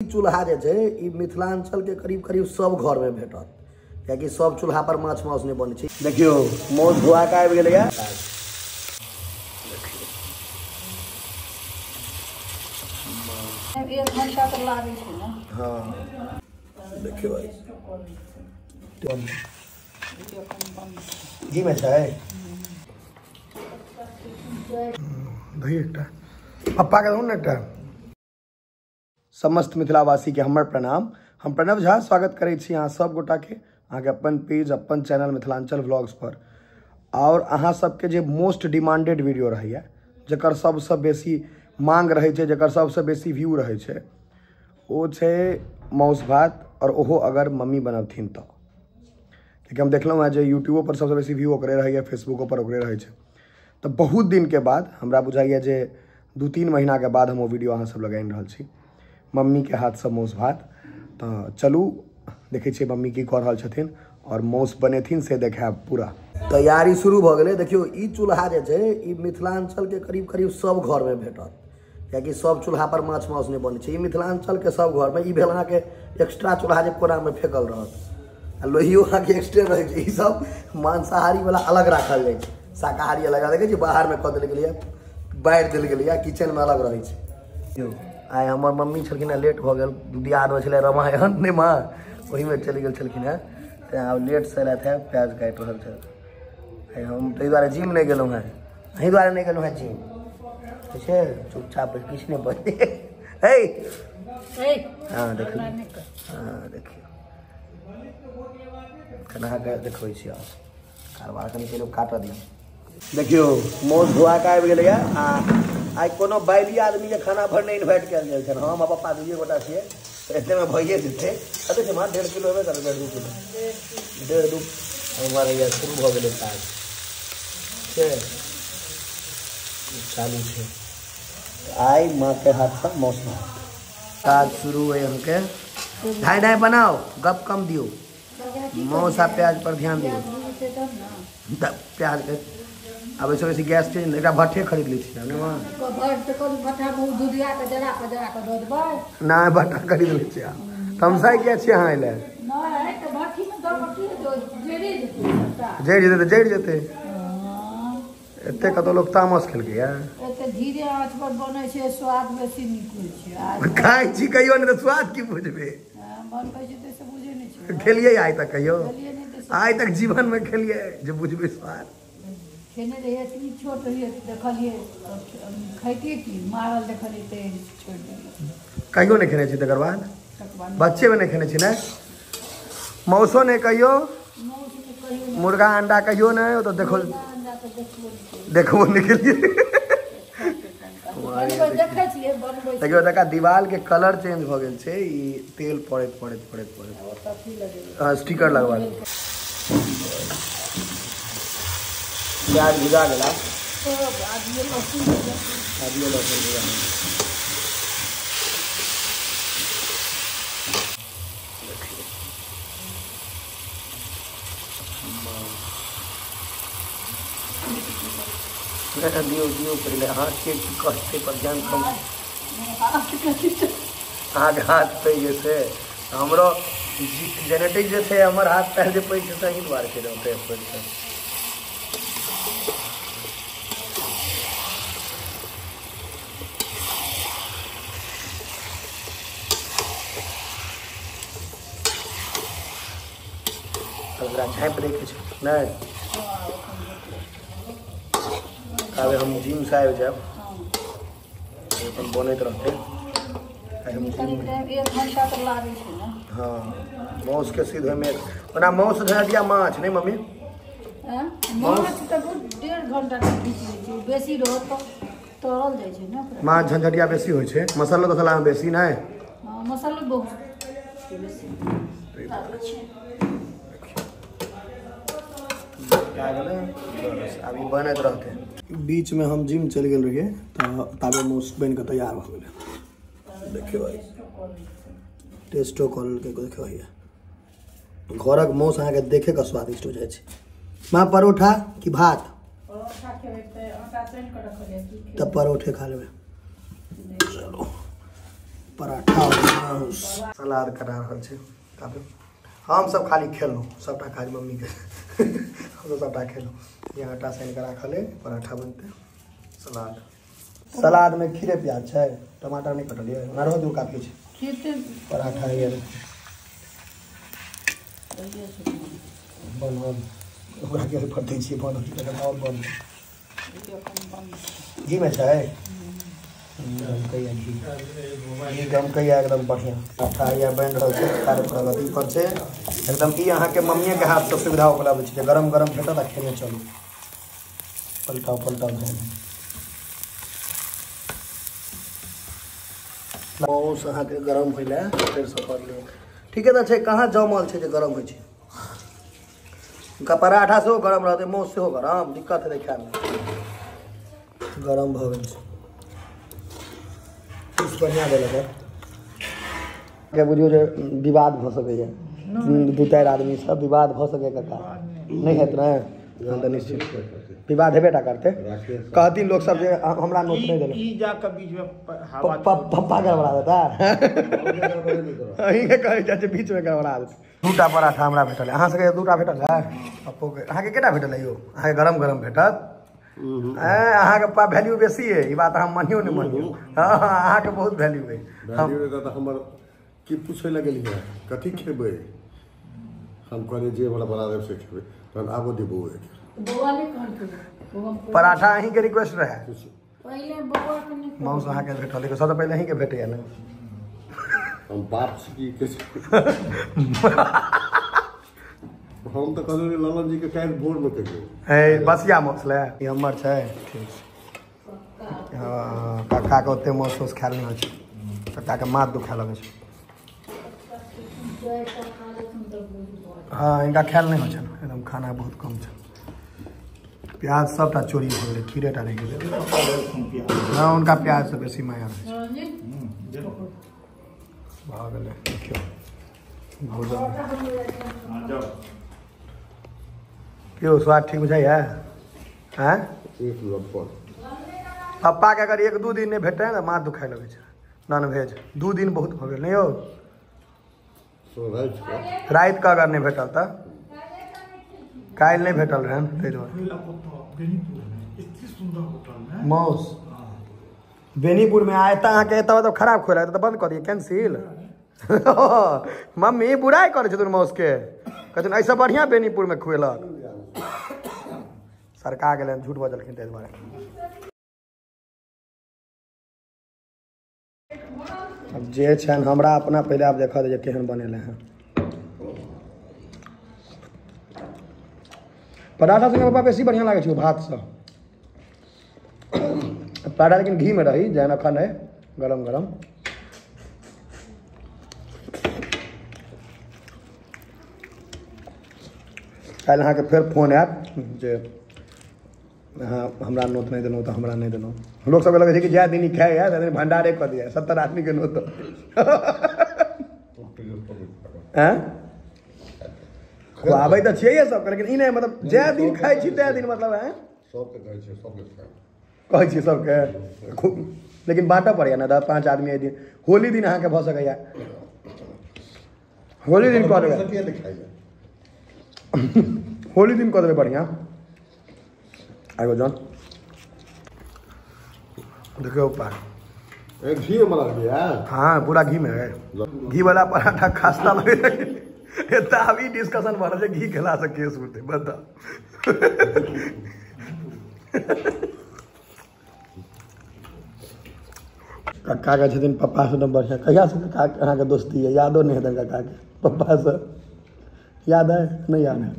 चूल्हा जे छै ई मिथिलांचल के करीब करीब सब घर में भेटत, कियाकि सब चूल्हा पर माछ मांस नहीं बनै छै। देखियो मौस धोआ के आबि गेलैया। एक घंटा तऽ लागै छै ने। हाँ देखियो घी में छै दही एकटा पप्पा के दू ने एकटा। समस्त मिथिलावासी के हमर प्रणाम। हम प्रणव झा स्वागत करै छी अहाँ सब गोटा के अहाँके अपन पेज अपन चैनल मिथिलांचल व्लॉग्स पर। और अहाँ सबके जे मोस्ट डिमांडेड वीडियो रहैया, जकर सबसँ बेसी मांग रहै छै, जकर सबसँ बेसी व्यू रहै छै, ओ छै माउस भात। और ओहो अगर मम्मी बनबथिन तऽ, कियाकि हम देखलहुँ हेँ जे यूट्यूबो पर सबसँ बेसी व्यू ओकरे रहैया, फेसबुको पर ओकरे रहै छै। तऽ बहुत दिनके बाद हमरा बुझाइया जे 2-3 महीनाके बाद हम ओ वीडियो अहाँ सब लग आनि रहल छी, मम्मी के हाथसँ मौस भात। तऽ चलू देखै छियै मम्मी की कऽ रहल छथिन और मौस बनेथिन से देखायब। पूरा तैयारी शुरू भऽ गेलै। देखियौ ई चूल्हा जे छै ई मिथिलांचल के करीब करीब सब घर में भेटत, कियाकि सब चूल्हा पर माछ मांस नहि बनै छै। ई मिथिलांचल के सब घर में ई भेल अहाँके एक्स्ट्रा चूल्हा जे कोना में फेकल रहत, आ लोहियो अहाँके एक्स्ट्रे रहै छै। ई सब मांसाहारी वाला अलग राखल जाइ छै, शाकाहारी अलग। देखै छियै बाहर में कऽ देल गेलैया, बारि देल गेलैया, किचन में अलग रहै छै। आइ हमर मम्मी छलखिन हेँ, लेट भऽ गेल, दियादमे छलै रामायण नहि माँ, ओहिमे चलि गेल छलखिन हेँ, तेँ आब लेटसँ अयलथि हेँ, प्याज काटि रहल छथि। आइ हम ताहि दुआरे जिम नहि गेलहुँ हेँ, एहि दुआरे नहि गेलहुँ हेँ जिम, छै चुपचाप किछु नहि बजै। हे हँ देखियौ, हँ देखियौ कनि अहाँके देखबै छी। आब कारबार कनि पहिले काटऽ दियौ। देखियौ मौस धोआ कऽ आबि गेलैए। आ आइ कोनो बाइली आदमीके खाना पर नहि इन्वाइट कयल गेल छनि, हम आ पप्पा दुइए गोटा छियै, तऽ एतेमे भइए जेतै। कते छै माँ? 1.5 किलो हेबे करतै, 1.5-2 किलो, 1.5-2 एम्हर हैया शुरू भऽ गेलै काज, छै चालू छै। आइ माँके हाथसँ मौस भात काज शुरू अइ अहाँके। ढाई ढाई बनाउ, गप कम दियौ, मौस आ प्याज पर ध्यान दियौ। प्याज के आब एहिसँ बेसी गैस छै, एकटा भट्ठे खरीद लै छियै ने माँ? नहि भट्ठा खरीद लै छियै। तमसाइ किया छियै अहाँ? एहि लए जरि जेतै तऽ जरि जेतै। एते कतौ लोक तामस खेलकै। धीरे आँच पर बनै छै, स्वाद बेसी नीक होइ छै। खाइ छी कहियो नहि तऽ स्वाद की बुझबै? बनबै छै तऽ बुझै नहि छै। खेलियै आइ तक कहियो? आइ तक जीवन मे खेलियै जे बुझबै स्वाद? खेने रहियै, इतनी छोट रहियै, देखलियै खैतियै की, मारल देखलियै तऽ छोड़ि देलियै। कहियो नहि खेने छी तकर बाद? बच्चे मे नहि खेने छी ने? मौसो नहि कहियो, मुर्गा अंडा कहियो नहि? ओ तऽ देखो देखबो नहि केलियै। देखियौ तका दीवार के कलर चेंज भऽ गेल छै, ई तेल पड़ैत पड़ैत पड़ैत पड़ैत स्टिकर लगवा। प्याज भुजा गेला, आदियो लहसुन भुजा गेल। दियौ दियौ पहिले हाथके की कहतै पर ध्यान कम। अहाँके हाथ पैघ छै, हमरो जेनेटिक जे छै, हमर हाथ पैर जे पैघ छै से अहीं दुआरे छै, पैघ छै। ओकरा झाँपि दैके छै नहि? आब हम जिम से आबि जायब, अपन बनैत रहतै। एक घंटा तऽ लागै छै ने। हाँ मौस के सिद्ध होइमे, ओना मौस झंझटिया माछ नहि मम्मी? माछ तऽ 1.5 घंटा तक घीच लै छै, बेसी रहत तऽ तरल जाइ छै ने। माछ झंझटिया बेसी होइ छै, मसालो तसालामे बेसी नहि? हँ मसालो बहुत बेसी छै। आब ई बनैत रहतै। बीच में हम जिम चलि गेल रहियै तऽ ताबे मौस बनि कऽ तैयार भऽ गेलै। देखियौ टेस्टो कऽ लेलकै। देखियौ हैया घरक मौस अहाँके देखे कऽ स्वादिष्ट हो जाइ छै। माँ परोठा कि भात? तऽ परोठे खा लेबै। चलो पराठा और मांस सलाद करा रहल छै। ताबे हम सब खाली खेलहुँ, सबटा काज मम्मी के, हम सब सबटा खेलहुँ। यहाँ आटा सानि कऽ राखल है, पराठा बनतै, सलाद। सलाद में खीरे प्याज छै, टमाटर नहीं कटलियै, ओना रह दियौ, काफी छै। पराठा ये बनल, ओकरा के पर दै छियै बनल, तकर और बनल। घी में छै, गमकैया घी, घी गमकैया एकदम बढ़िया। पराठा ये बनि रहल छै, कार्य प्रगति पर छै एकदम। ई अहाँके मम्मीए के हाथ से सुविधा उपलब्ध छै, गरम गरम भेटत आ खेने चलू। पलटाउ पलटाउ धैल। मांस अहाँके गरम होइला फेरसँ पड़लै, ठीके तऽ छै। कहाँ जमल छै जे गरम होइ छै? हुनका पराठा सेहो गरम रहतै, मांस सेहो गरम, दिक्कत हेतै खायमे। गरम भऽ गेल छै, पीस बढ़िआँ देलक के बुझियौ जे विवाद भऽ सकैए, दू चारि आदमीसँ विवाद भऽ सकैए। कक्का नहि हेत ने? तऽ निश्चित विवाद हेबे टा करतै। कहथिन लोक सब जे हमरा नोत नहि देलक, पप्पा गड़बड़ा देता, अहीँके कहै जाइ छै बीचमे गड़बड़ा देतै। दूटा पराठा हमरा भेटल, अहाँ सबके दूटा भेटल है? पप्पोके अहाँके केटा भेटल है यौ? अहाँके गरम गरम भेटत। अहाँके वैल्यू बेसी है, ई बात अहाँ मानियो नहि मानियो। हँ, अहाँके बहुत वैल्यू है। हमर की पूछै लए गेलियै कथी खेबै, हम कहलियै जे हमरा बना देब से खेबै, तहन आबो दे बौआ। पराठा अहीँके रिक्वेस्ट रहै, मांस अहाँके भेटल, सबसँ पहिले अहीँके भेटैए ने। हम बाप छी की? हम तऽ कहलियै ललन जी के काल्हि भोरमे कहियौ। हे बसिया मांस ले, ई हमर छै, ठीक छै। हँ, कक्काके ओते मांस उस खायल नहि होइ छै, कक्काके माथ दुखाय लगै छै। हँ, हिनका खायल नहि होइ छनि एकदम, खाना बहुत कम छै। प्याज सबटा चोरी भऽ गेलै, खीरे टा रहि गेलै। हँ, हुनका प्याजसँ बेसी माया रहै छै। भऽ गेलै, देखियौ भोजन। क्यों स्वाद ठीक बुझाइए? हैं एक नंबर। पप्पाके अगर एक दू दिन नहि भेटै तऽ माथ दुखाय लगै छै। नॉनवेज 2 दिन बहुत भऽ गेल, नहि यौ? रातिके अगर नहि भेटल तऽ काल्हि नहि भेटल रहनि ताहि दुआरे। माउस बेनीपुरमे आय तऽ अहाँके एतऽ तऽ खराब खोला तऽ बन्द कऽ दियै, कैंसिल। मम्मी बुराइ करै छथिन माउसके, कहथिन एहिसँ बढ़िआँ बेनीपुरमे खुएलक। सरका गेलनि, झूठ बजलखिन ताहि दुआरे। आब जे छनि हमरा अपना पहिले आब देखऽ दे जे केहन बनेले हैं। पराठा संगे पप्पा बेसी बढ़िआँ लागै छै भातसँ पराठा, लेकिन घीमे रही जेहन एखन है गरम गरम। काल्हि अहाँके फेर फोन आयत जे अहाँ हमरा नोत नहि देलहुँ तऽ हमरा नहि देलहुँ। लोक सबके लगै छै कि जाए दिन ई खाइ ताहि दिन भण्डारे कऽ दिए, 70 आदमीके नोत। आँय खुआबै तऽ छियै सबके, लेकिन ई नहि मतलब जाए दिन खाइ छी ताहि दिन मतलब आँय सबके कहै छियै, सबके कहै छियै सबके खूब, लेकिन बाँटऽ पड़ैया ने। 10-5 आदमी एहि दिन होली दिन अहाँके भऽ सकैया, होली दिन कऽ देबै, होली दिन कऽ देबै बढ़िआँ। आगो जन देखियौ पार घी में बना। हाँ पूरा घी में है, घी वाला पराठा खास्ता लगे। एतऽ आब ई डिस्कशन भऽ रहल छै घी खेलासँ केस उठतै, बताउ। कक्का के छथिन पप्पा से एकदम बढ़िआँ। कहियासँ कक्का अहाँके दोस्ती है? यादो नहि हेतनि कक्काके पप्पासँ? याद है? नहीं याद है?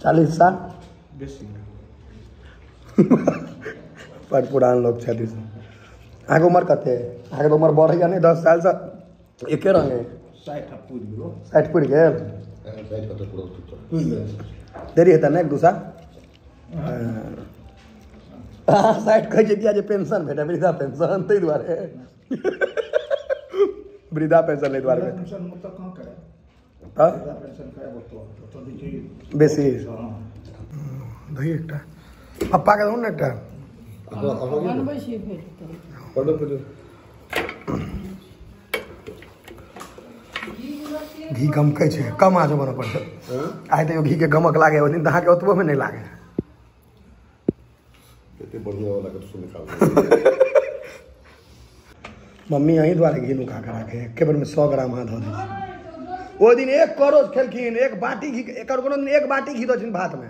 40 साल बेसी बड़ पुरान लोग छथि। अहाँके उमर कते? अहाँके तऽ उमर बढ़ैया नहि, 10 सालसँ एके रंग है। 60 पुरि गेल। 60 पुरि गेल, देरी हेतै ने 1-2 साल। 60 कहै छै किया जे पेंशन भेटै, वृद्धा पेंशन, ताहि दुआरे वृद्धा पेंशन एहि दुआरे बेसी। दही एकटा पप्पा के दहु ने एकटा। घी गमकै छै, कम आँच बनऽ पड़तै। आइ तैयो घीके गमक लागे, ओहि दिन तऽ अहाँके ओतबोमे नहि लागे। कते बढ़िया वाला के सुन निकाल। मम्मी अहीं दुआरे घी नुका कऽ राखै, एके बेरमे 100 ग्राम अहाँ धऽ दै छी। ओहि दिन एक करोज खेलखिन, एक बाटी घी, एकर कोनो दिन एक बाटी घी दऽ छथिन भातमे।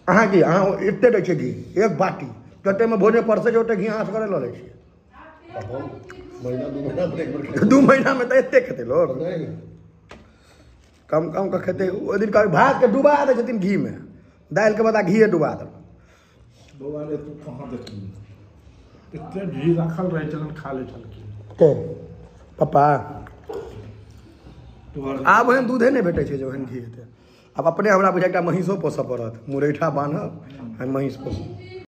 अहाँ की अहाँ एते दै छियै घी, एक बाटी जतेमे भोजन परसै छै ओते घी अहाँ असगरे लऽ लै छियै। महीना 2 महीना पर एक बेर खेबै। 2 महीनामे तऽ एते खेतै लोक, नहि कम कम के खेतै। ओहि दिन कहबै भातके डुबा दै छथिन घीमे, दालिके बदला घीए डुबा देलक। बौआ रे, तू कहाँ देखली? एते घी राखल रहै छलनि, खा लै छलखिन। के पप्पा? आब ओहन दूधे नहि भेटै छै जे ओहन घी हेतै। आब अपने हमरा बुझाइ एकटा महींसो पोसऽ पड़त, मुरैठा बान्हब आ महींस पोसब।